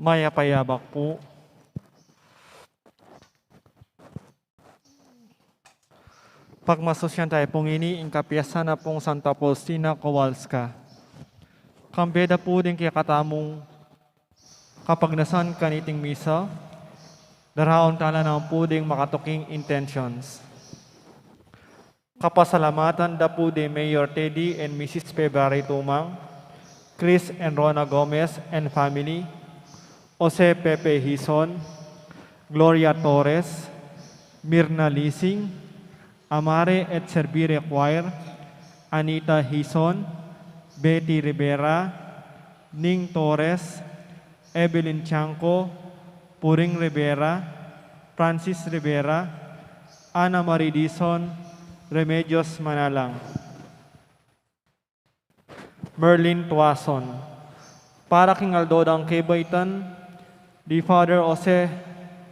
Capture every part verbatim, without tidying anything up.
Mayap a yabak pu. Pagmasusyan tayu pung ini ing kapiestan na pung Santa Faustina Kowalska. Kambe da pu ding kekatamung kapagnasan kaniting misa, daraun tala naman pu ding makatuking intentions. Kapasalamatan da pu di Mayor Teddy and Missus February Tumang, Chris and Rona Gomez and family, Jose Pepe Hison, Gloria Torres, Mirna Lising, Amare et Servire Choir, Anita Hison, Betty Rivera, Ning Torres, Evelyn Chanco, Puring Rivera, Francis Rivera, Ana Marie Dizon, Remedios Manalang. Merlin Tuason. Para king aldo dang kebaitan di Father Jose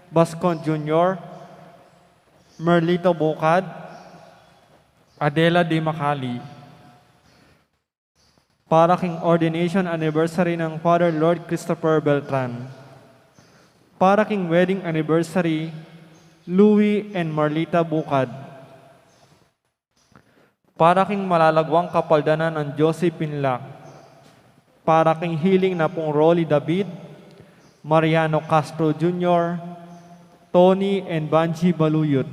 Bascon Junior, Merlito Bucad, Adela de Macali. Para king ordination anniversary nang Father Lord Christopher Beltran. Para king wedding anniversary, Louis and Marlita Bucad. Para king malalaguang kapaldanan nang Josie Pinlac. Para king healing na pung Rolly David, Mariano Castro Junior, Tony and Banji Baluyut.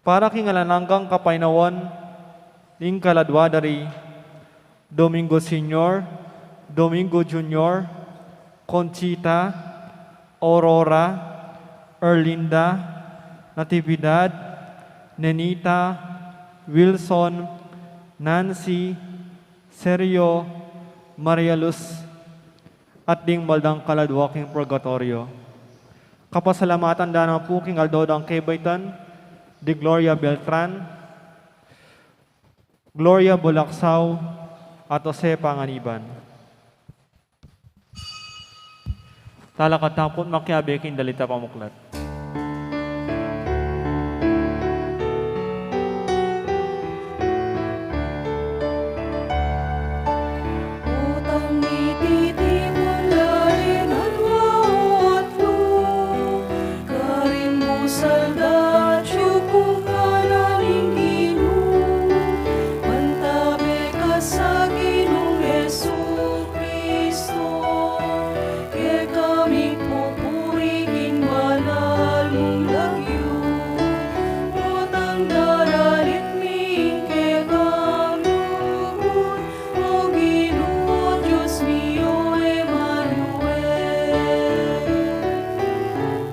Para king alang anggang kapaynawan ning kaladua da ri Domingo Senior, Domingo Junior, Conchita, Aurora, Erlinda, Natividad, Nenita, Wilson, Nancy, Sergio, Maria Luz, at ding mal dang kaladua king purgatoryo. Kapasalamatan da na pu king aldo dang kebaitan di Gloria Beltran, Gloria Bulaksao, at Jose Panganiban. Talakad tamu pu't makiabe king dalit a pamuklat. Utang iti tipun da ring adua o atlu, karing busal datyu kung ngana ning Ginu, mantabe ka sa Ginung Jesucristo. Kekami pupuri king banal mung lagyu, utang daralit mi ing kekang lugud, O Ginu, o Dios mi, o Emmanuel.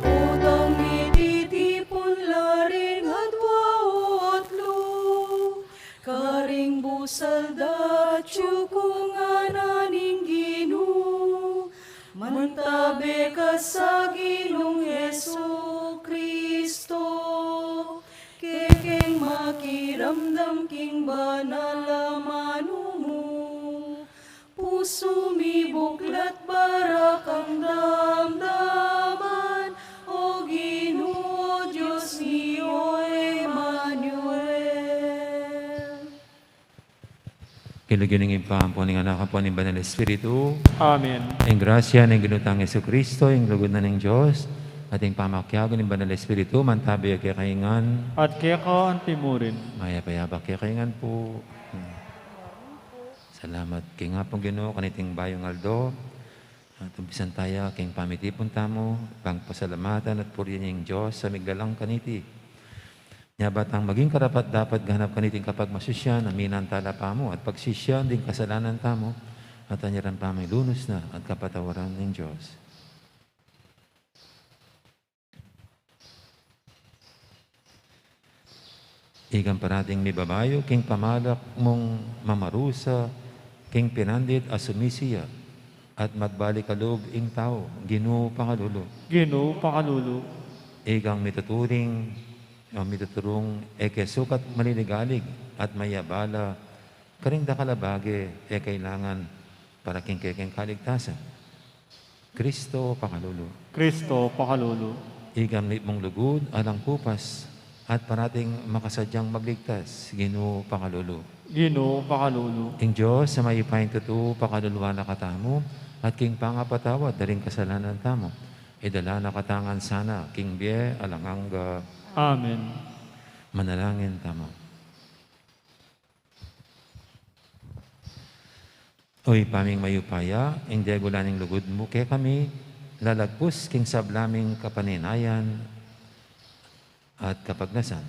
Utang mi titipun la ring adua o atlu, karing busal datyu kung ngana ning Ginu, mantabe ka sa Ginung Jesucristo. Kekeng makiramdam king banal a manu mu, pusu mi buklat barakang damdaman, O Ginu, o Dios mi, o Emmanuel. King lagyu ning Ibpa, ampo ning Anak, ampo ning Banal Espiritu. Amen. Ing grasya ning Ginu tang Jesucristo, ing lugud na ning Dios, at ing pamakiabe ning Banal Espiritu, mantabe ya kekayu ngan. At keka anti murin. Mayap a yabak kekayu ngan pu. Salamat king Apung Ginu, kaniting bayung aldo. At umpisan taya king pamitipun tamu, bang pasalamatan at purian ing Dios a miglalang kaniti. Nya ba tang maging karapat-dapat ganap kaniting kapagmasusyan, aminan tala pamu at pagsisian ding kasalanan tamu, at anyaran pamu ing lunus na at kapatawaran ning Dios. Ikang parating mibabayu king pamalak mung mamarusa, king pinandit a sumisiya, at magbalik a lub ing tau, Ginu pakalulu. Ginu pakalulu. Ikang mituturing, o mituturung, e ke sukat maliligalig, at mayabala, karing dakal a bage, e kailangan, para king kekeng kaligtasan. Kristo pakalulu. Kristo pakalulu. Ikang mitmung lugud, alang kupas. At parating makasadyang magligtas, Ginu, pakalulu. Ginu, pakalulu. Ing Dios a mayupayang tutu, pakaluluan na katamu, at king pangapatawad da ring kasalanan tamu, idala na katamu ngan sana king bie alang angga. Amen. Manalangin tamu. O Ibpa ming mayupaya, ing degula ning lugud mu kekami, lalagpus king sabla ming kapaninayan at kapagnasan.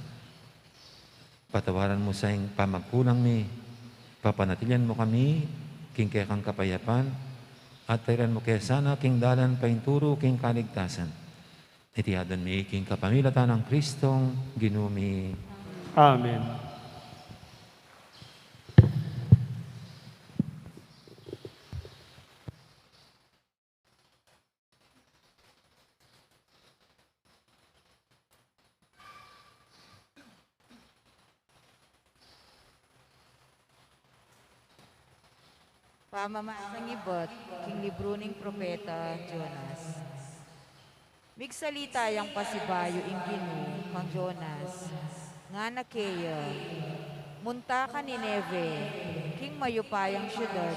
Patawaran mu sa ing pamagkulang mi, papanatilian mu kami king kekang kapayapan, at tairan mu ke sana king dalan painturu king kaligtasan. Iti adwan mi king kapamilatan nang Kristong Ginu mi. Amen. Pamamasang ibat king libru ning propeta Jonas. Migsalita yang pasibayu ing Ginu kang Jonas, ngana keya, munta ka Nineve, king mayupayang siudad,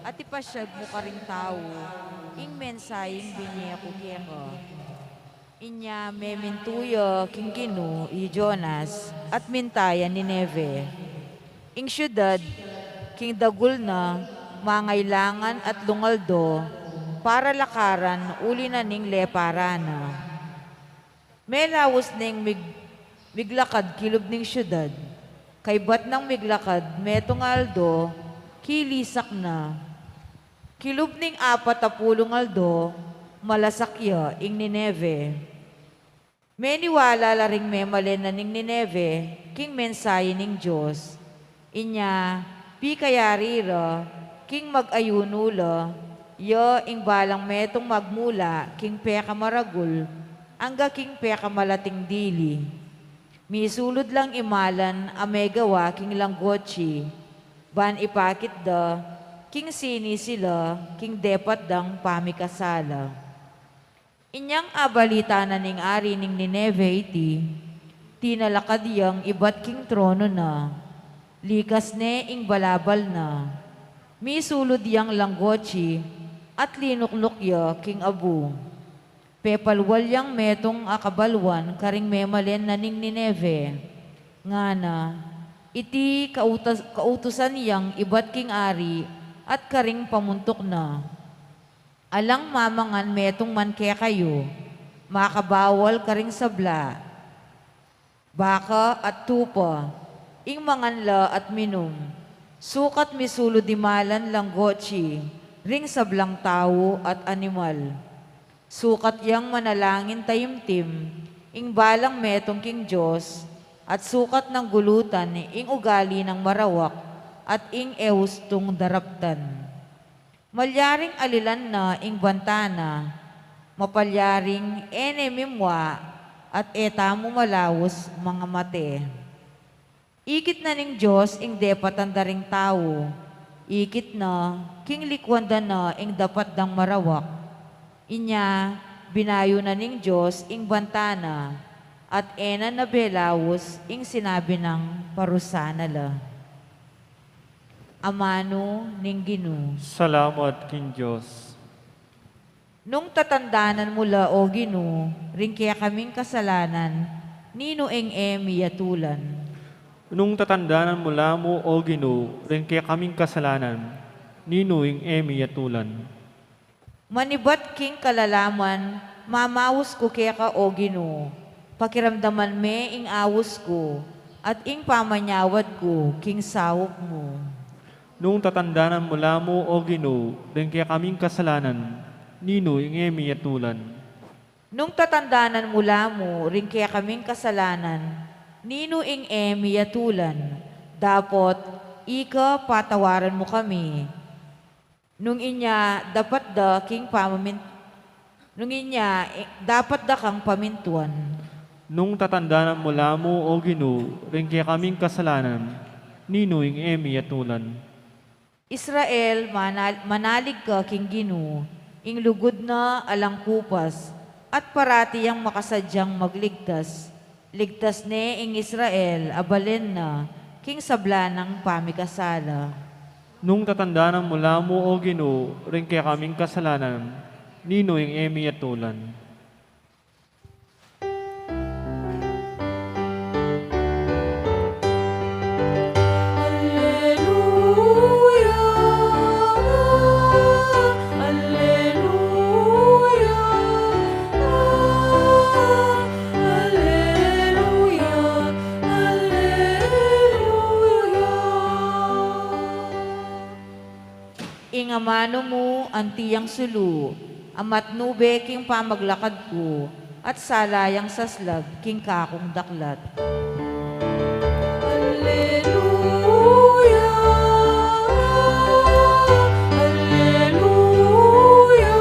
at ipasyag mu karing tau ing mensaheng binie ku keka. Inya memintu ya king Ginu i Jonas, at minta ya Nineve. Ing siudad, king dagul na, mangailangan atlung aldo para lakaran uli na ning leparan na. Melaus neng mig-, miglakad kilub ning siudad. Kaybat nang miglakad metung a aldo, kilisak na. Kilub ning apat a pulung aldo, malasak ya ing Nineve. Meniwala la ring memalen na ning Nineve king mensahe ning Dios. Inya pikayari ra king mag-ayunu la, ya ing balang metung magmula king pekamaragul angga king pekamalating dili. Misulud lang imalan a megawa king langgotsi, ban ipakit da king sini sila king depat dang pamikasala. Inyang abalita na ning ari ning Nineve iti, tinalakad yang ibat king trono na, likas ne ing balabal na, misulud yang langgotsi, at linukluk ya king abu. Pepalwal yang metung a kabalwan karing memalen na ning Nineve, ngana, iti kautas-, kautusan yang ibat king ari at karing pamuntuk na. Alang mamangan metung man kekayu, makabawal karing sabla, baka at tupa, ing mangan la at minum, sukat misulud imalan langgotsi ring sablang tau at animal. Sukat yang manalangin taimtim ing balang metung king Dios, at sukat nang gulutan ing ugali nang marawak at ing e ustung daraptan. Malyaring alilan na ing banta na, mapalyaring e ne mimua, at e tamu malaus mangamate. Ikit na ning Dios ing depatan da ring tau, ikit na, king likuan da na ing dapat dang marawak. Inya, binayu na ning Dios ing banta na, at e na nabelaus ing sinabi nang parusa na la. Amanu ning Ginu. Salamat king Dios. Nung tatandanan mu la, O Ginu, ring kekaming kasalanan, ninu ing e mi yatulan? Nung tatandanan mu la mu, O Ginu, ring kekaming kasalanan, ninu ing e mi yatulan? Manibat king kalalaman, mamaus ku keka, O Ginu, pakiramdaman me ing aus ku, at ing pamanyawad ku king saup mu. Nung tatandanan mu la mu, O Ginu, ring kekaming kasalanan, ninu ing e mi yatulan? Nung tatandanan mu la mu ring kekaming kasalanan, ninu ing e mi yatulan? Dapot ika patawaran mu kami. Nung inya dapat da king pamamin-, nung inya, eh, dapat da kang pamintuan. Nung tatandanan mu la mu, O Ginu, ring kekaming kasalanan, ninu ing e mi yatulan? Israel, manal-, manalig ka king Ginu, ing lugud na alang kupas, at parati yang makasadyang magligtas. Ligtas ne ing Israel, a balen na, king sabla nang pamikasala. Nung tatandanan mu la mu, O Ginu, ring kekaming kasalanan, ninu ing e mi atulan? Alleluia, alleluia, alleluia, alleluia. Ing amanu mu anti yang sulu, a matnube king pamaglakad ku, at sala yang saslag king kakung daklat. Alleluia, alleluia,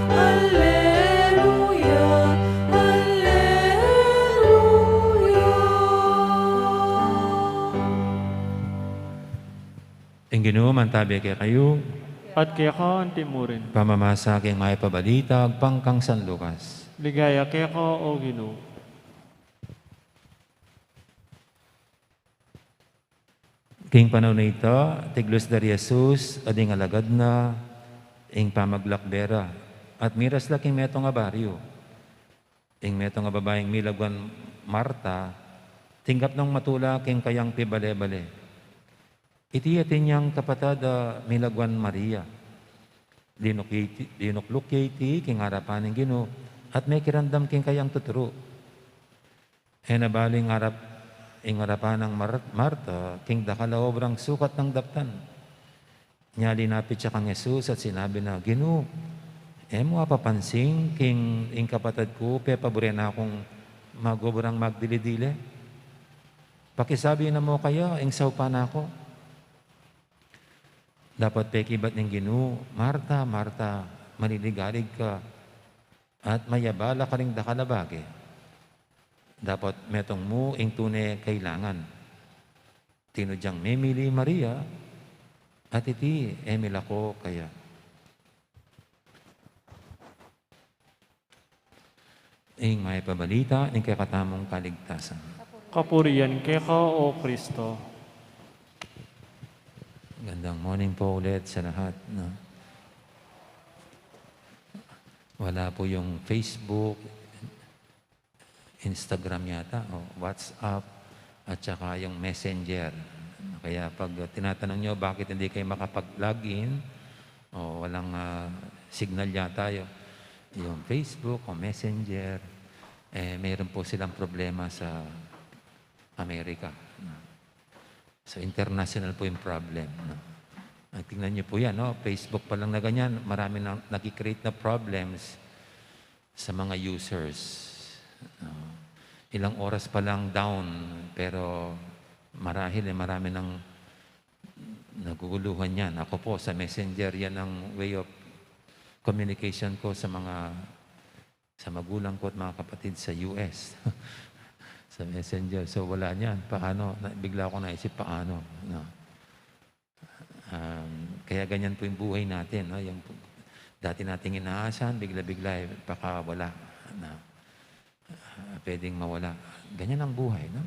alleluia. Ing Ginu mantabi kekayu. At keka anti mu rin. Pamamasa king Mayap a Balita agpang kang San Lucas. Ligaya keka, O Ginu. King panaun a ita, tiglus da ri Jesus at ding alagad na ing pamaglakbe ra, at miras la king metung a baryu. Ing metung a babaing milagwan Marta, tinggap nang matula king kayang pibale-bale. Iti atin yang kapatad a milagwan Maria. Dinuk-, dinukluk ya iti king arapan ning Ginu, at mekiramdam king kayang tuturu. E na balu ing arap, ing arapan nang Mar-, Marta, king dakal a obrang sukat nang daptan. Nya linapit ya kang Jesus at sinabi na, "Ginu, e mu apapansin king ing kapatad ku pepabure na kung magobrang magdili-dili? Pakisabi na mu kaya ing saupan na ku." Dapot pekibat ning Ginu, "Marta, Marta, maliligalig ka, at mayabala ka ring dakal a bage. Dapot metung mu ing tune kailangan." Tinud yang memili i Maria, at iti e milako kaya. Ing Mayap a Balita ning kekatamung kaligtasan. Kapurian keka, O Kristo. Gandang morning po ulit sa lahat, no? Wala po yung Facebook, Instagram yata, o WhatsApp, at saka yung Messenger. Kaya pag tinatanong nyo bakit hindi kayo makapag-login, o walang, ah, signal yata yung, yung Facebook o Messenger, eh, mayroon po silang problema sa Amerika, no? So, international po yung problem, no? Ang tingnan nyo po yan, no? Facebook pa lang na ganyan, marami nang nagki-create na problems sa mga users, no? Ilang oras pa lang down, pero marahil, eh, marami nang naguguluhan yan. Ako po, sa Messenger, yan ang way of communication ko sa mga, sa magulang ko at mga kapatid sa U S. Sa Messenger. So, wala niyan. Paano? Na, bigla akong naisip, paano? No? Um, kaya ganyan po yung buhay natin, no? Yung dati nating inaasahan, bigla-bigla, eh, pakawala. No? Ah, pwedeng mawala. Ganyan ang buhay, no?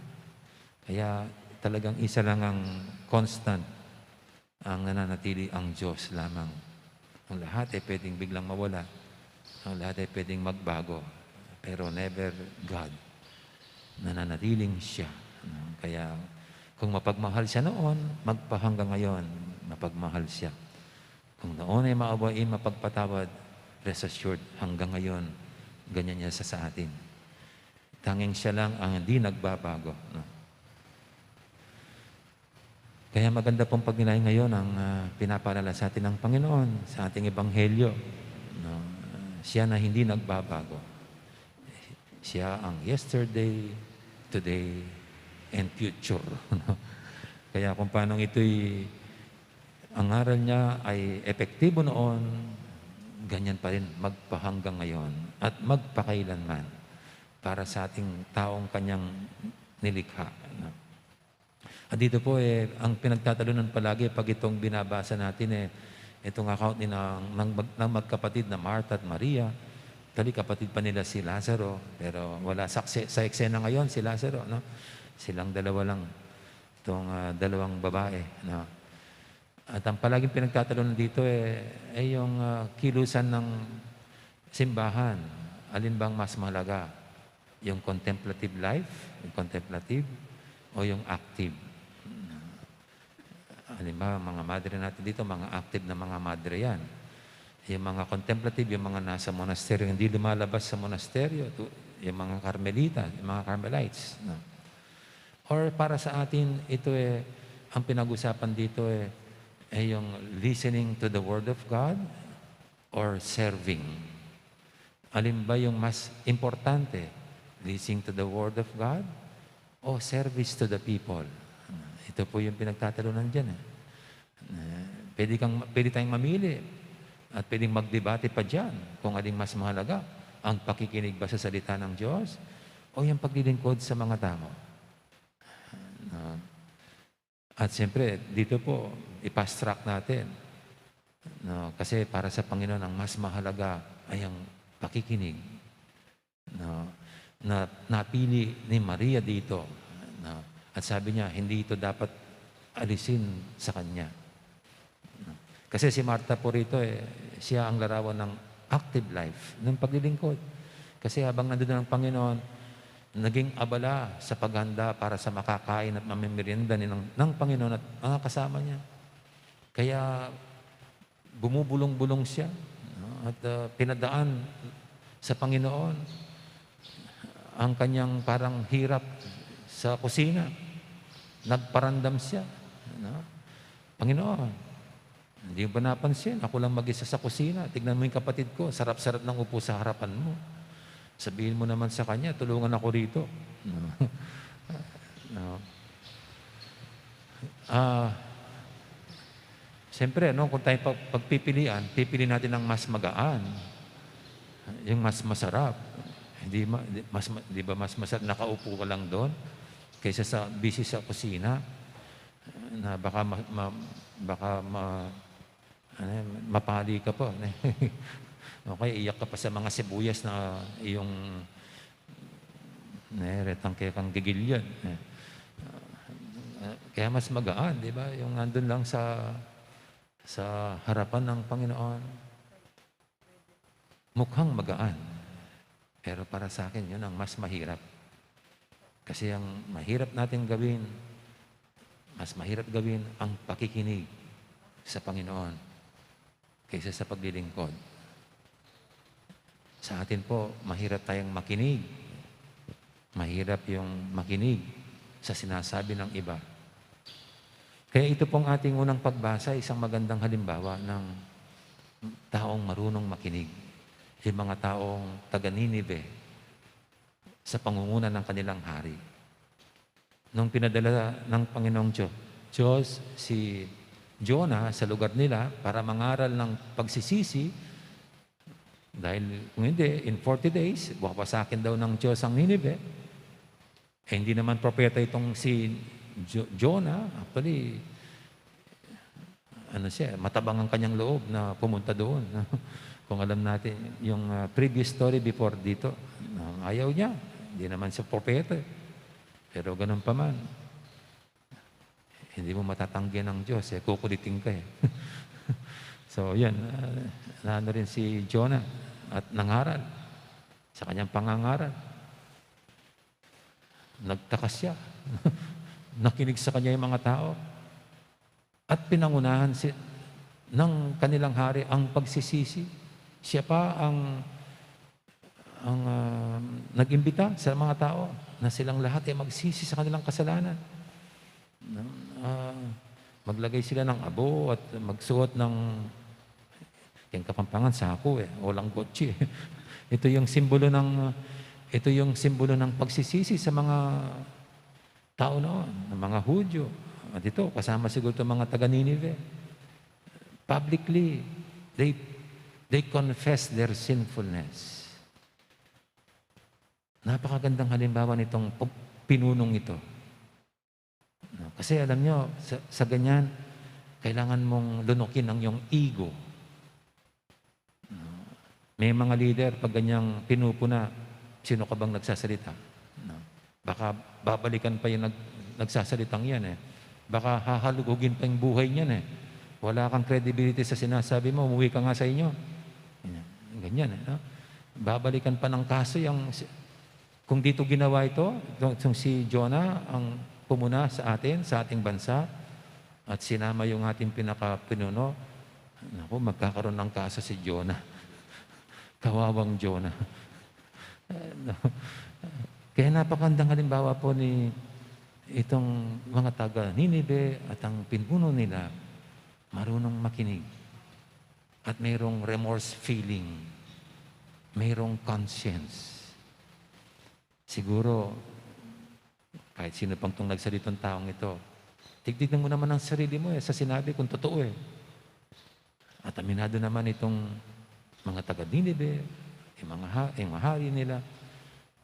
Kaya talagang isa lang ang constant, ang nananatili, ang Diyos lamang. Ang lahat ay pwedeng biglang mawala. Ang lahat ay pwedeng magbago. Pero never God. Nananatiling siya. No? Kaya kung mapagmahal siya noon, magpahanggang ngayon, mapagmahal siya. Kung noon ay maawain, mapagpatawad, rest assured, hanggang ngayon, ganyan siya sa, sa atin. Tanging siya lang ang hindi nagbabago, no? Kaya maganda pong pagnilayan ngayon ang, ah, pinapaalala sa atin ng Panginoon sa ating ebanghelyo, no? Siya na hindi nagbabago. Siya ang yesterday, today, and future, no? Kaya kung paano ito'y, ang aral niya ay epektibo noon, ganyan pa rin magpahanggang ngayon at magpakailanman para sa ating taong kanyang nilikha, no? At dito po, eh, ang pinagtatalunan palagi pag itong binabasa natin, eh, itong account ni ng, ng mag-, ng magkapatid na Martha at Maria, Actually, kapatid pa nila si Lazaro, pero wala sa, sa eksena ngayon si Lazaro, no? Silang dalawa lang, itong, ah, dalawang babae, no? At ang palaging pinagtatalunan dito, eh, ay yung, ah, kilusan ng simbahan. Alin bang mas mahalaga? Yung contemplative life, yung contemplative, o yung active? Halimbawa, mga madre natin dito, mga active na mga madre yan. Yung mga contemplative, yung mga nasa monasteryo, hindi lumalabas sa monasteryo, tu-, yung mga Carmelita, yung mga Carmelites, no? Or para sa atin, ito eh, ang pinag-usapan dito eh, eh yung listening to the Word of God or serving. Alin ba yung mas importante? Listening to the Word of God o service to the people? Ito po yung pinagtatalunan dyan eh. Eh, pwede kang, pwede tayong mamili at pwedeng magdebate pa dyan kung aling mas mahalaga, ang pakikinig ba sa salita ng Diyos o yung paglilingkod sa mga tao? No? At siyempre, dito po, i-fast track natin. No? Kasi para sa Panginoon, ang mas mahalaga ay ang pakikinig. No? Na napili ni Maria dito. No? At sabi niya, hindi ito dapat alisin sa kanya. No? Kasi si Martha po rito, eh, siya ang larawan ng active life, ng paglilingkod. Kasi habang nandun ang Panginoon, naging abala sa paghanda para sa makakain at mamimerienda ni ng, ng Panginoon at mga kasama niya. Kaya bumubulong-bulong siya, no? At, ah, pinadaan sa Panginoon ang kanyang parang hirap sa kusina. Nagparamdam siya, no? "Panginoon, hindi mo ba napansin? Ako lang mag-isa sa kusina. Tignan mo yung kapatid ko, sarap-sarap ng upo sa harapan mo. Sabihin mo naman sa kanya, tulungan ako rito." No? No? Ah, siyempre, no, kung tayo pag-, pagpipilian, pipili natin ang mas magaan, yung mas masarap. Hindi ma-, di-, mas ma-, di ba mas masarap nakaupo ka lang doon kaysa sa busy sa kusina na baka ma-, ma-, baka ma-, ano, mapali ka pa, ne? O kaya iyak ka pa sa mga sibuyas na iyong, ne, retang kekang gigilyan, ne? Ah, kaya mas magaan, di ba? Yung nandun lang sa, sa harapan ng Panginoon. Mukhang magaan. Pero para sa akin, yun ang mas mahirap. Kasi ang mahirap natin gawin, mas mahirap gawin ang pakikinig sa Panginoon kaysa sa paglilingkod. Sa atin po, mahirap tayong makinig. Mahirap yung makinig sa sinasabi ng iba. Kaya ito pong ating unang pagbasa, isang magandang halimbawa ng taong marunong makinig. Yung mga taong taga Ninive sa pangunguna ng kanilang hari. Nung pinadala ng Panginoong Diyo-, Diyos si Jonah sa lugar nila para mangaral ng pagsisisi, dahil kung hindi, in forty days, wawasakin daw ng Diyos ang Ninive. Eh, hindi naman propeta itong si Jo-, Jonah. Actually, ano siya, matabang ang kanyang loob na pumunta doon. Kung alam natin yung, ah, previous story before dito, no, ayaw niya. Hindi naman siya propeta eh. Pero ganun pa man, hindi mo matatanggi ng Diyos, eh, kukulitin ka eh. So, yan, ah, naano rin si Jonah at nangaral sa kanyang pangangaral. Nagtaka siya. Nakinig sa kanya yung mga tao. At pinangunahan si-, ng kanilang hari ang pagsisisi. Siya pa ang, ang, ah, nag-imbita sa mga tao na silang lahat ay magsisi sa kanilang kasalanan. No? Ah, maglagay sila ng abo at magsuot ng, yung Kapampangan, saku eh, o langgotsi eh. Ito yung simbolo ng, ito yung simbolo ng pagsisisi sa mga tao noon, ng mga Hudyo. At ito, kasama siguro itong mga taga Ninive. Publicly, they, they confess their sinfulness. Napakagandang halimbawa nitong pag-, pinunong ito. No? Kasi alam nyo, sa, sa ganyan, kailangan mong lunukin ang iyong ego. No? May mga leader, pag ganyang pinupuna, sino ka bang nagsasalita? No? Baka babalikan pa yung nag-, nagsasalitang yan eh. Baka hahalugugin pa yung buhay niyan eh. Wala kang credibility sa sinasabi mo, umuwi ka nga sa inyo. Ganyan, ganyan eh, no? Babalikan pa ng kaso yung, kung dito ginawa ito, itong, itong si Jonah ang pumuna sa atin, sa ating bansa, at sinama yung ating pinakapinuno, naku, magkakaroon ng kaso si Jonah. Kawawang Jonah. No? Kaya napakandang halimbawa po ni itong mga taga Ninive at ang pinuno nila, marunong makinig. At mayroong remorse feeling. Mayroong conscience. Siguro, kahit sino pang tong nagsalitang taong ito, tigtignan mo naman ang sarili mo eh, sa sinabi kung totoo eh. At aminado naman itong mga taga Ninive, yung mga, ha-, yung hari nila,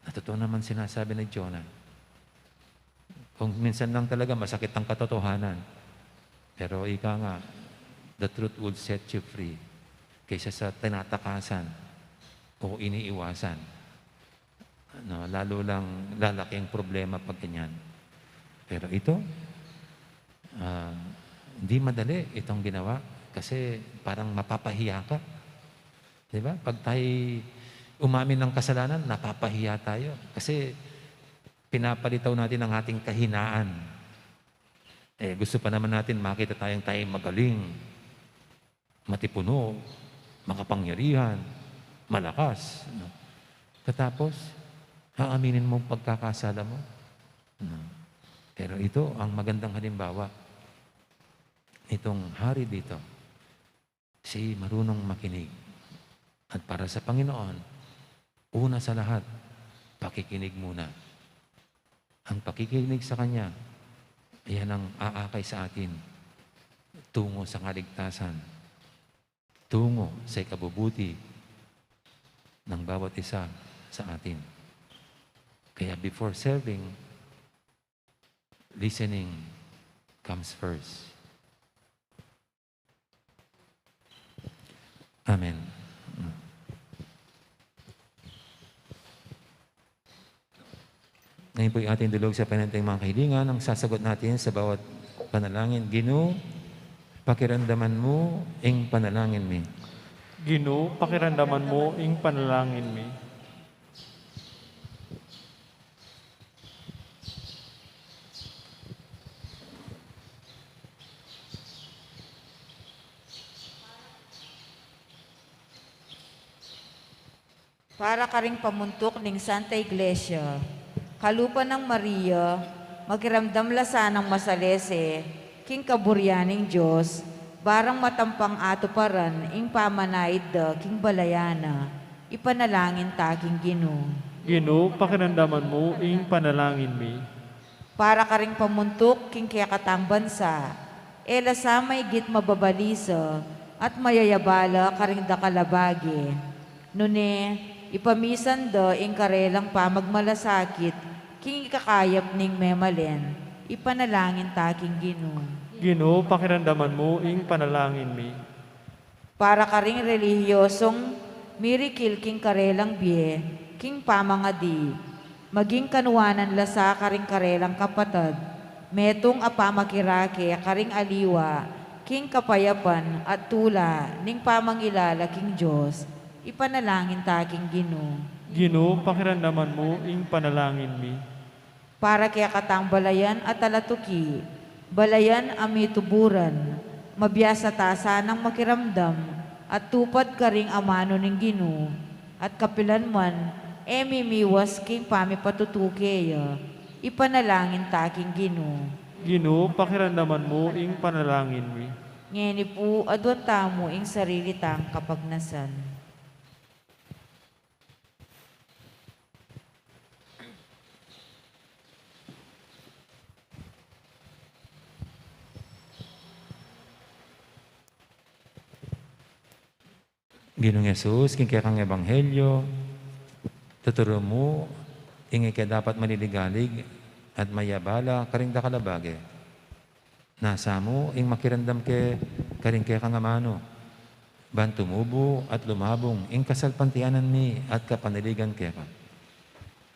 na totoo naman sinasabi ni Jonah. Kung minsan lang talaga masakit ang katotohanan. Pero ika nga, the truth will set you free kaysa sa tinatakasan o iniiwasan. No, lalo lang lalaki ang problema pag ganyan. Pero ito, ah, hindi madali itong ginawa kasi parang mapapahiya ka. Di ba? Pag tayo umamin ng kasalanan, napapahiya tayo. Kasi pinapalitaw natin ang ating kahinaan. Eh, gusto pa naman natin makita tayong tayo magaling, matipuno, makapangyarihan, malakas. No? Katapos, aaminin mo pagkakasala mo. No? Pero ito ang magandang halimbawa nitong hari dito. Si marunong makinig. At para sa Panginoon, una sa lahat, pakikinig muna. Ang pakikinig sa Kanya, yan ang aakay sa atin tungo sa kaligtasan, tungo sa ikabubuti ng bawat isa sa atin. Kaya before serving, listening comes first. Amen. Ngayon po'y ating dulog sa panantayang mga kahilingan, ang sasagot natin sa bawat panalangin, Ginu, pakiramdaman mu ing panalangin mi. Ginu, pakiramdaman mu ing panalangin mi. Para karing pamuntuk ning Santa Iglesia, kalupa nang Maria, makiramdam la sanang masalese king kaburian ning Dios, barang matampang atuparan ing pamanaid da king balayan na. Ipanalangin ta king Ginu. Ginu, pakiramdaman mu ing panalangin mi. Para karing pamuntuk king kekatang bansa, e la sa maigit mababalisa at mayayabala karing dakal a bage. Nune, ipamisan da ing karelang pamagmalasakit king ikakayap ning memalen. Ipanalangin ta king Ginu. Ginu, pakiramdaman mu ing panalangin mi. Para karing relihiyosong mirikil king karelang bie king pamangadi, maging kanuanan la sa karing karelang kapatad, metung a pamakirake karing aliwa king kapayapan at tula ning pamangilala king Dios. Ipanalangin ta king Ginu. Ginu, pakiramdaman mu ing panalangin mi. Para kekatang balayan a talatuki, balayan a mituburan, mabiasa ta sanang makiramdam at tupad karing amanu ning Ginu, at kapilan man e mimiwas king pamipatutuke ya. Ipanalangin ta king Ginu. Ginu, pakiramdaman mu ing panalangin mi. Ngeni pu, aduan tamu ing sarili tang kapagnasan. Ginung Jesus, king kekang ebanghelyo, tuturu mu ing ike dapat maliligalig at mayabala karing dakal a bage. Nasa mu ing makiramdam ke karing kekang amanu. Ban tumubu at lumabung ing kasalpantayanan mi at kapanaligan keka.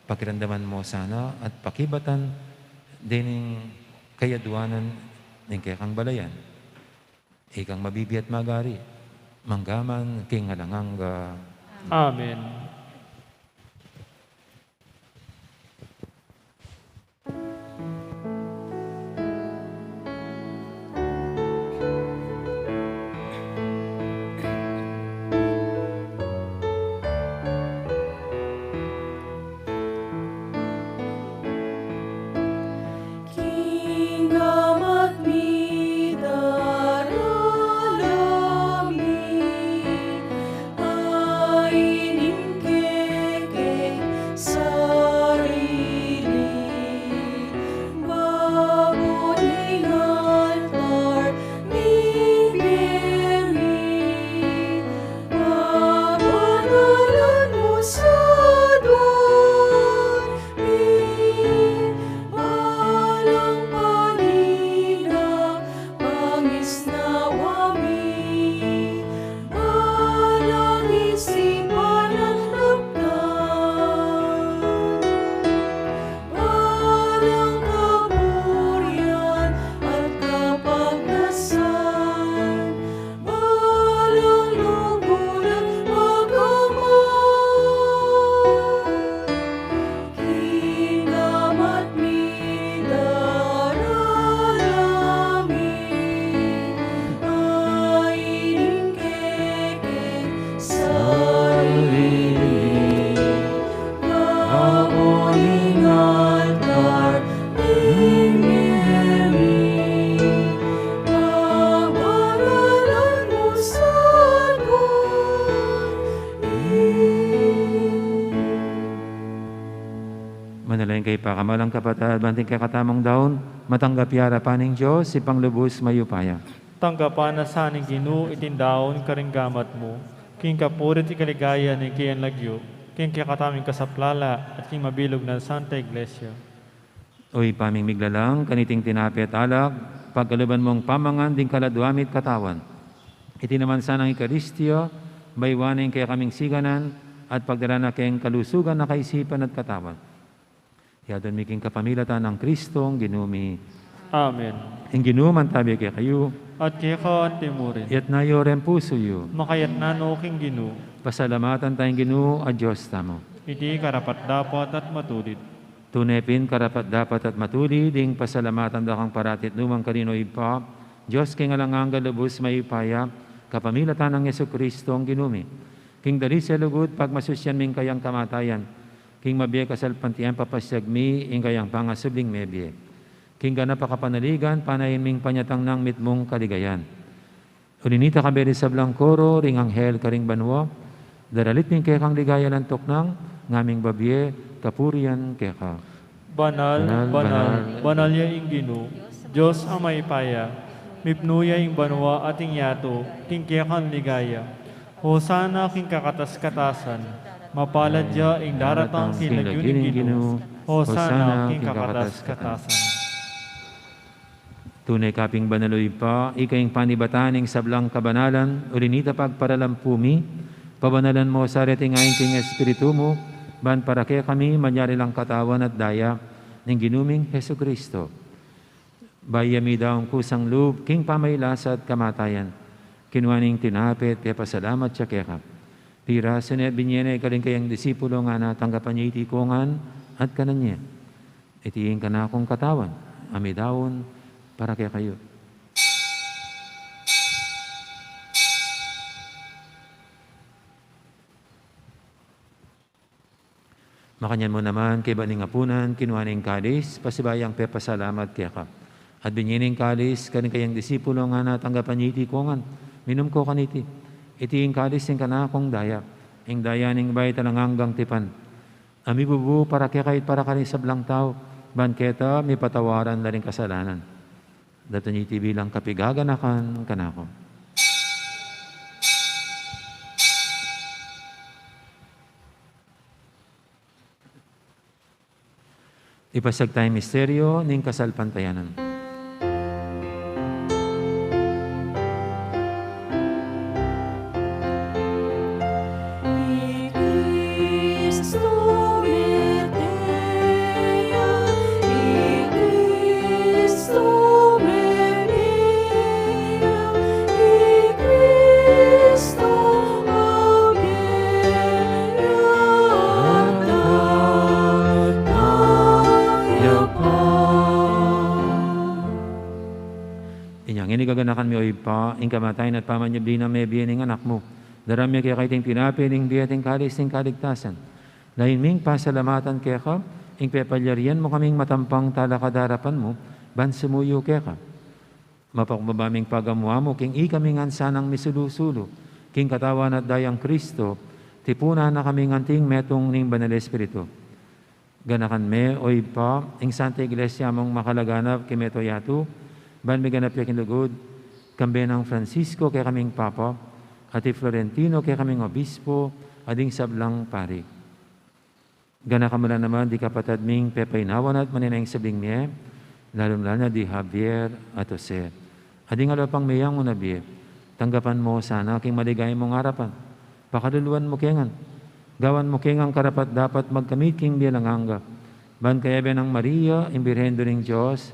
Pakiramdaman mu sana at pakibatan dening kayaduanan ning kekang balayan. Ikang mabibie at magari, mangga man king alang angga. Amen. King gamat mi, darala mi, a ining kekeng sarili, babo ning altar ning bie mi, pabanalan mu sa dua mi, balang panina, pangisnawa mi, balang isipan at lugdan, balang kaburian at kapagnasan, balang lugud at pag-amang. King gamat mi, darala mi, a ining kekeng sarili, babo ning altar ning bie mi, pabanalan mu sa dua mi. Manalangin kayu, pakamalan kung kapatad, ban iting kekatamung daun, matanggap ya arapan ning Dios, Ibpang lubus mayupaya. Tanggapan na sa ning Ginu iting daun karing gamat mu, king kapurian at kaligayan ning keyang lagyu, king kekatamung kasaplalan at king mabilug nang Santa Iglesia. O Ibpa ming miglalang, kaniting tinape at alak, pagkaluban mung pamangan ding kaladua mi at katawan. Iti naman sanang Eukaristia, bayuan na ing kekaming siganan, at pagdalan na keng kalusugan a kaisipan at katawan. Yadwan mi king kapamilatan nang Kristong Ginu mi. Amen. Ing Ginu mantabi kekayu. At keka anti mu rin. Itas yu reng pusu yu. Makaitas no king Ginu. Pasalamatan taya ing Ginu a Dios tamu. Iti karapat-dapat at matulid. Tune pin karapat-dapat at matulid ing pasalamatan da kang parati at nukarin man, O Ibpa, Dios king alang angga, lubus mayupaya, kapamilatan nang Jesucristo a Ginu mi. King dalise lugud pagmasusyan mi ing kayang kamatayan, king mabie kasalpantayanan papasyag mi ing kayang pangasubling mebie. King ganap a kapanaligan, panayan ming panyatang nang mitmung kaligayan. Uli nita, kayabe ring sablang koro ring anghel karing banua, daralit mi ing kekang ligaya alang tuknang, ngaming babie kapurian keka. Banal, banal, banal, banal ya ing Ginu, Dios a mayupaya, mipnu ya ing banua at ing yatu king kekang ligaya. Hosana king kakatas-katasan, mapalad ya ing daratang king lagyu ning Ginu, Hosana king kakatas-katasan. Tune ka pin banal, O Ibpa, ika ing panibatan ning sablang kabanalan, uli nita pagparalampu mi, pabanalan mu sa reting ain king Espiritu mu, ban para kekami malyari lang katawan at daya ning Ginu ming Jesucristo. Bayu ya midaun kusang lub king pamagkasakit at kamatayan, kinua ne ing tinape at pepasalamat ya keka. Pirasu ne at binie ne karing kayang disipulo, ngana, tanggapan ye iti ikongan at kanan ye. Iti ing kanakung katawan a midaun para kekayu. Makanyan mu naman, kaybat ning apunan, kinua ne ing kalis, pasibayu yang pepasalamat keka. At binie ne ing kalis karing kayang disipulo, ngana, tanggapan ye iti ikongan, minum ko kaniti. Iti ing kalis ning kanakung daya, ing daya ning bayu at alang anggang tipan, a mibubu para kekayu at para karing sablang tau, ban keta mipatawaran la ring kasalanan. Daptan ye iti bilang kapaganakan kanaku. Ipasyag taya ing misteryo ning kasalpantayanan. Ganakan mi, o Ibpa, ing kamatayan at pamanyubli nang mebie ning Anak mu. Daraun mi keka iting tinape ning bie at ing kalis ning kaligtasan. Layun ming pasalamatan keka ing pepalyarian mu kaming matampang talakad king arapan mu, ban sumuyu keka. Mapakumbaba ming pagamu-amu king ikami ngan sanang misulu-sulu king katawan at dayang Kristo, tipunan na kami ngan king metung ning Banal Espiritu. Ganakan me, o Ibpa, ing Santa Iglesia mung makalaganap king mabilug a yatu, ban miganap ya king lugud, kambe nang Francisco kekaming Papa, at i Florentino kekaming Obispo, at ding sablang pari. Ganakan mu la naman ding kapatad ming pepainawa na at manenaya king sablang mie, lalung-lalu na di Javier at Jose. At ding aliwa pang meyanguna bie, tanggapan mu sana king maligaya mung arapan. Pakaluluan mu ke ngan. Gawan mu ke ngan karapat-dapat magkamit king bie alang angga. Ban kayabe nang Maria, ing Birhen Indu ning Dios,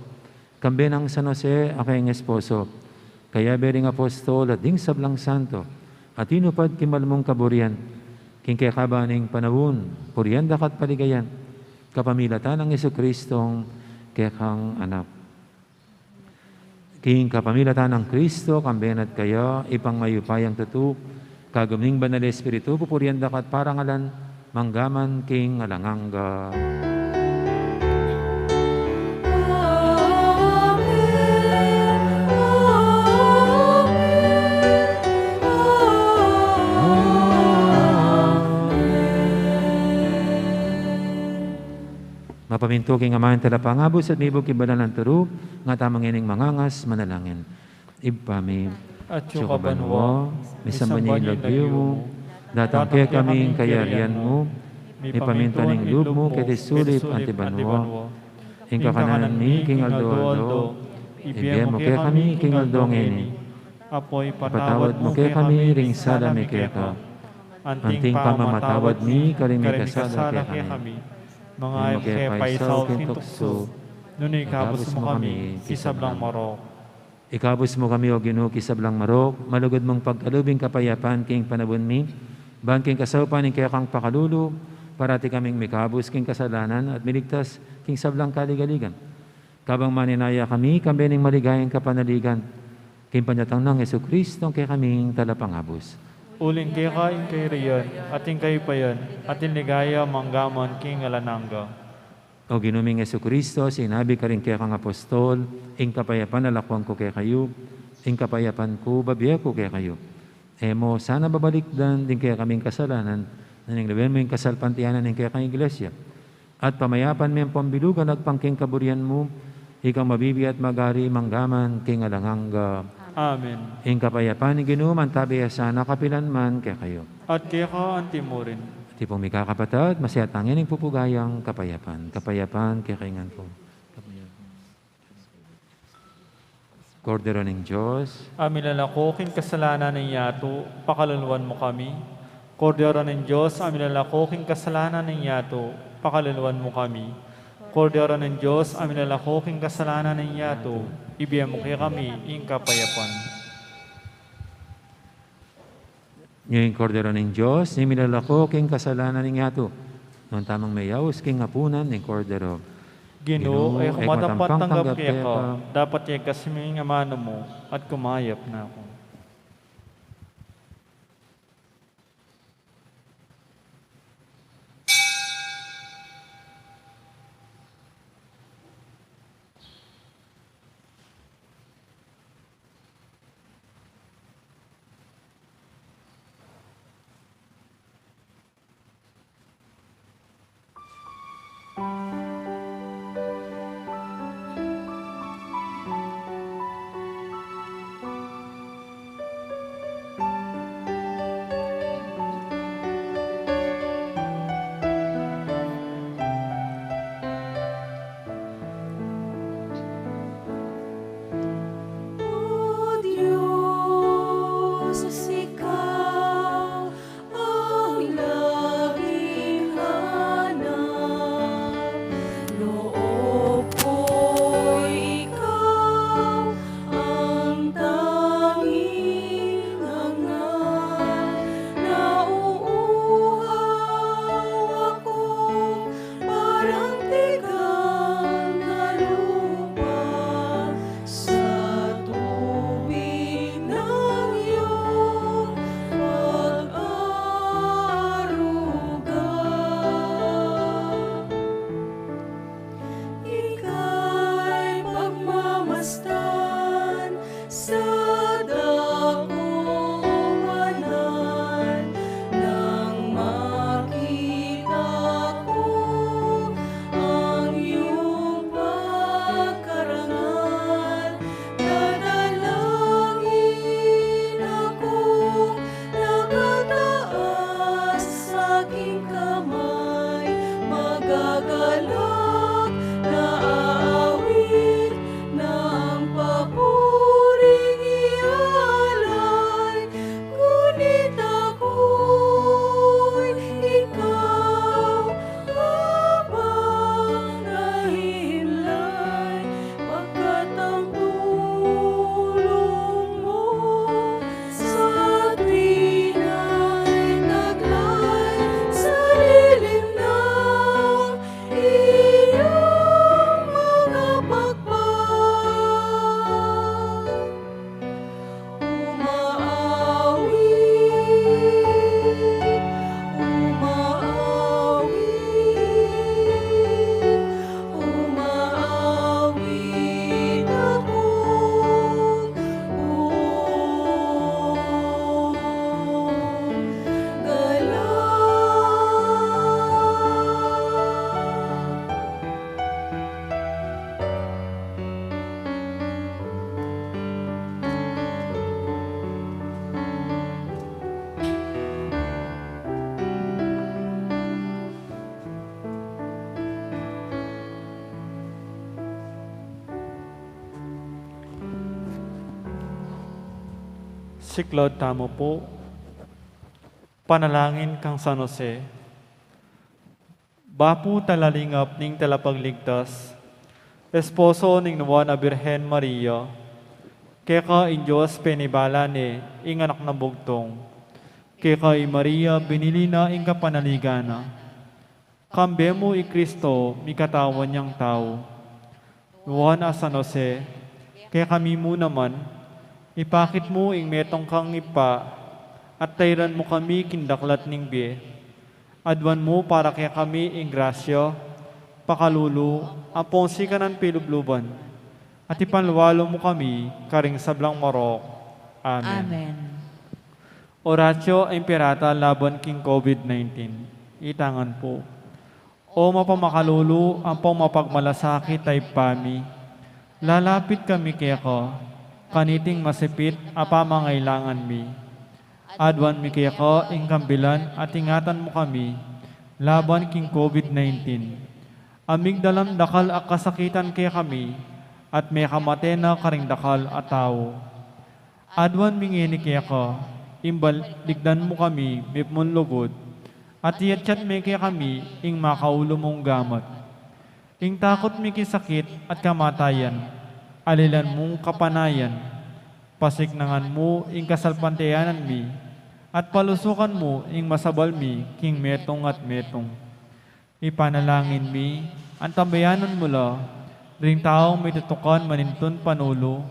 kambe nang San Jose a kayang esposo, kayabe ring apostol at ding sablang santo a tinupad king malmung kaburian, king kekaban ning panaun, purian da ka at paligayan, kapamilatan nang Jesucristong kekang Anak. King kapamilatan nang Kristo, kambe na at kaya, Ibpang mayupayang tutu, kagum ning Banal Espiritu, pupurian da ka at parangalan, mangga man king alang angga. Mapamintu king Ama ing Talapangabus at mibug king banal a turu, ing gama ngening mangangas manalangin. Ibpa mi, atsu ka banua, misamban ya ing lagyu mu, datang kekami ing kayarian mu, mipamintuan ing lub mu keti sulip anti banua. Ing kakanan mi king aldo-aldo, ibie mu kekami king aldo ngeni. Ipatawad mu kekami ring sala mi keka, anti ing pamamatawad mi karing mikasala kekami. Manga e mu ke paisaul king tuksu, nune ikabus mu kami king sablang marok. Ikabus mu kami, O Ginu, king sablang marok, malugud mung pagkalub ing kapayapan king panaun mi, ban king kasaupan ning kekang pakalulu, parati kaming mikabus king kasalanan at miligtas king sablang kaligaligan. Kabang manenaya kami, kambe ning maligayang kapanaligan, king panyatang nang Jesucristo, ing kekaming Talapangabus. Uling keka ing kayarian, at ing kayupayan, at ing ligaya mangga man king alang angga. O Ginu ming Jesucristo, sinabi karing kekang apostol, ing kapayapan lakuan ku kekayu, ing kapayapan ku bibie ku kekayu. E mu sana babalikdan ding kekaming kasalanan, nune lawen mu ing kasalpantayanan ning kekang Iglesia. At pamayapan me ampon bilugan agpang king kaburian mu, ikang mabibie at magari mangga man king alang angga. Amen. Ing kapayapan ning Ginu mantabi ya sana kapilan man kekayu. At keka anti murin. Tipung mikakapatad, masayatange ning pupugayang kapayapan. Kapayapan kekayu ngan pu. Kordero ning Dios, a milalako king kasalanan ning yatu, pakaluluan mu kami. Kordero ning Dios, a milalako king kasalanan ning yatu, pakaluluan mu kami. Kordero ning Dios, a milalako king kasalanan ning yatu, ibie mu kekami ing kapayapan. Ing Kordero ning Dios, a milalako king kasalanan ning yatu. Nuan tamung meyaus king apunan ning Kordero. Ginu, e ku matampang tanggap keka, dapot yegkas mu ing amanu mu, at kumayap na ku. Naawit ng papuring ialay, ngunit ako'y ikaw habang nahimlay, pagkat ang tulong mo sa tuwina'y taglay sa lilim ng iyong mga pakpak. Umaawit, umaawit, umaawit akong buong galak. Siklaud tamu pu. Panalangin kang San Jose. Bapu talalingap ning Talapagligtas, esposo ning Nuan a Birhen Maria, keka ing Dios penibala ne ing Anak nang Bugtung, keka i Maria binili na ing kapanaligan na. Kambe mu i Kristo, mikatawan yang tau. Nuan a San Jose, kekami mu naman, ipakit mu ing metung kang Ibpa, at tairan mu kami king daklat ning bie. Aduan mu para kekami ing grasya, pakalulu, ampong sikanan pilubluban, at ipanlualu mu kami karing sablang marok. Amen. Amen. Oratio Imperata laban king COVID nineteen. Itangan pu. O mapamakalulu ampong mapagmalasakit a Ibpa mi, lalapit kami keka kaniting masipit a pamangailangan mi. Aduan mi keka ing kambilan at ingatan mu kami laban king COVID nineteen. A migdalan dakal a kasakitan kekami at mekamate na karing dakal a tau. Aduan mi ngeni keka, ing balikdan mu kami mipnung lugud, at iyatyat me kekami ing makaulu mung gamat. Ing takut mi king sakit at kamatayan, alilan mung kapanayan. Pasiknangan mu ing kasalpantayanan mi, at palusukan mu ing masabal mi king metung at metung. Ipanalangin mi, antabayanan mu la ring taung mitutukan manintun panulu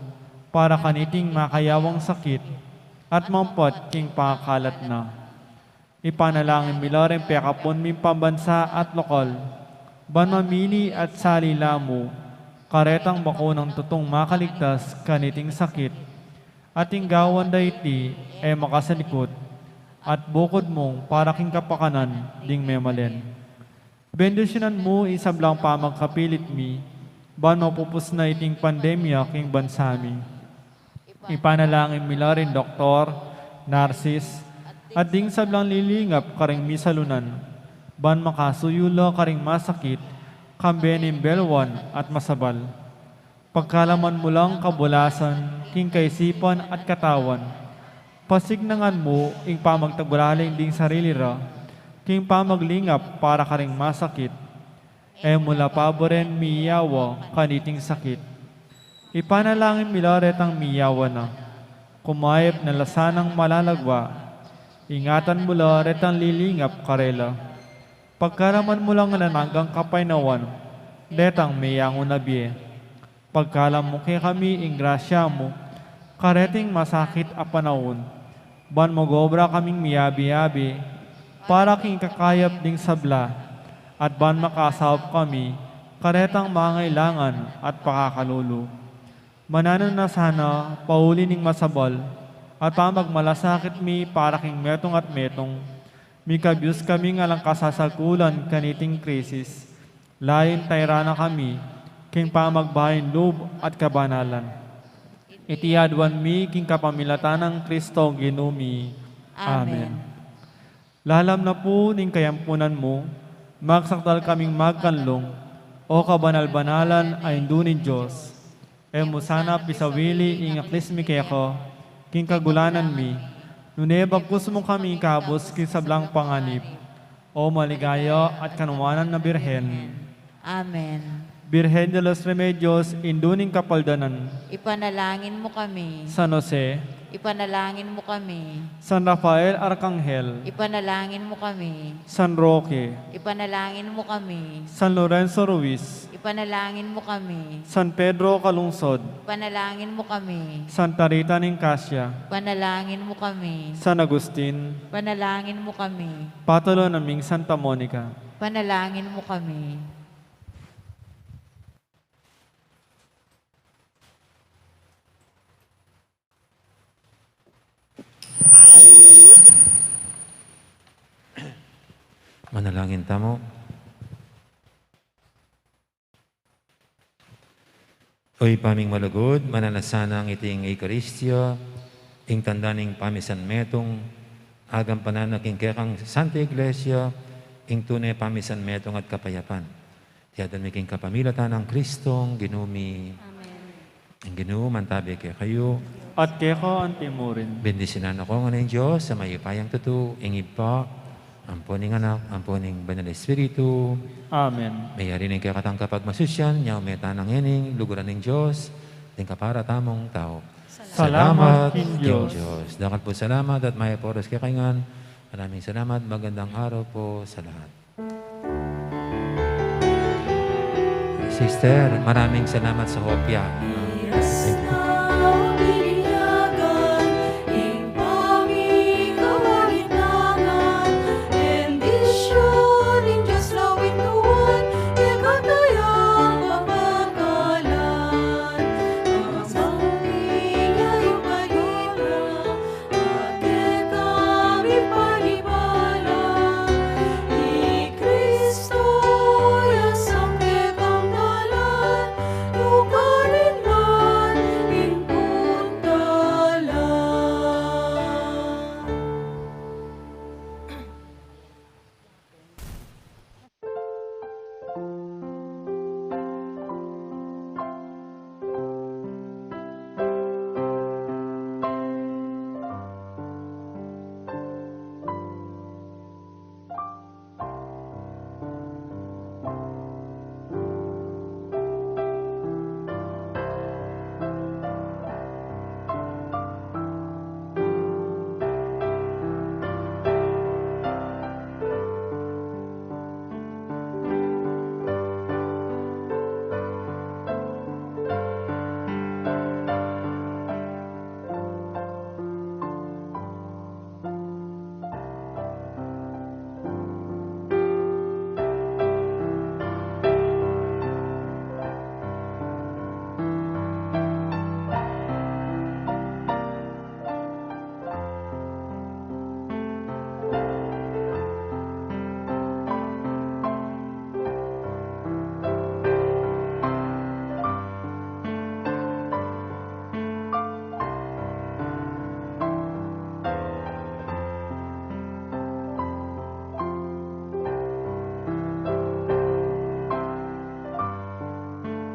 para kaniting makayawang sakit at mampat king pakalat na. Ipanalangin mi la ring pekapun ming pambansa at lokal, ban mamili at sali la mu karetang bakunang tutung makaligtas kaniting sakit, at ing gawan da iti e makasalikut at bukud mung para king kapakanan ding memalen. Bendisyunan mu ing sablang pamagkapilit mi, ban mapupus na iting pandemya king bansa mi. Ipanalangin mi la ring doktor, narsis, at ding sablang lilingap karing misalunan, ban makasuyu la karing masakit, kambe ning belwan at masabal. Pagkalaman mu lang kabulasan king kaisipan at katawan, pasiknangan mu ing pamagtagulaling ding sarili ra king pamaglingap para karing masakit. E mu la paburen miyawa kaniting sakit. Ipanalangin mi la retang miyawa na, kumayap na la sanang malalagwa. Ingatan mu la retang lilingap karela. Pagkalaman mu lang alang anggang kapaynawan detang meyangu na bie. Pagkalam mu kekami ing grasya mu kareting masakit a panaun, ban mag-obra kaming miyabe-yabe para king kakayap ding sabla, at ban makasaup kami karetang mangailangan at pakakalulu. Mananu na sana pauli ning masabal at pamagmalasakit mi para king metung at metung, mikabyus kaming alang kasasagulan kaniting krisis, layun tairan na kami king pamagbaing lub at kabanalan. Iti aduan mi king kapamilatan nang Kristo Ginu mi. Amen. Amen. Lalam na pu ning kayampunan mu, magsakdal kaming magkanlung O kabanal-banalan a Indu ning Dios, e mu sana pisawili ing aklis mi keka king kagulanan mi, nune bagkus mu kami ikabus king sablang panganib, O maligaya at kanuanan a Birhen. Amen. Birhen de los Remedios, Indu ning Kapaldanan. Ipanalangin mu kami. San Jose. Ipanalangin mu kami. San Rafael Arkanghel. Ipanalangin mu kami. San Roque. Ipanalangin mu kami. San Lorenzo Ruiz. Ipanalangin mu kami. San Pedro Calungsod. Ipanalangin mu kami. Santa Rita ning Cascia. Ipanalangin mu kami. San Agustin. Ipanalangin mu kami. Patalo naming Santa Monica. Ipanalangin mu kami. Manalangin tamu. O Ibpa ming malugud, mananu la sanang iting Eukaristia ing tanda ning pamisanmetung, agampanan na king kekang Santa Iglesia ing tune pamisanmetung at kapayapan. Iti adwan mi king kapamilatan nang Kristong Ginu mi. Amen. Ing Ginu mantabi kekayu. At keka anti mu rin. Bendisyunan na kayu ngan ning Dios a mayupayang tutu, ing Ibpa, ampo ning Anak, ampo ning Banal Espiritu. Amen. Meyari na ing kekatang kapagmasusyan, nyaun me tana ngening luguran ning Dios, ding kapara tamung tau. Salamat king Dios. Dakal pung salamat at mayap a oras kekayu ngan. Maraming salamat, magandang araw po sa lahat. Sister, maraming salamat sa hopya.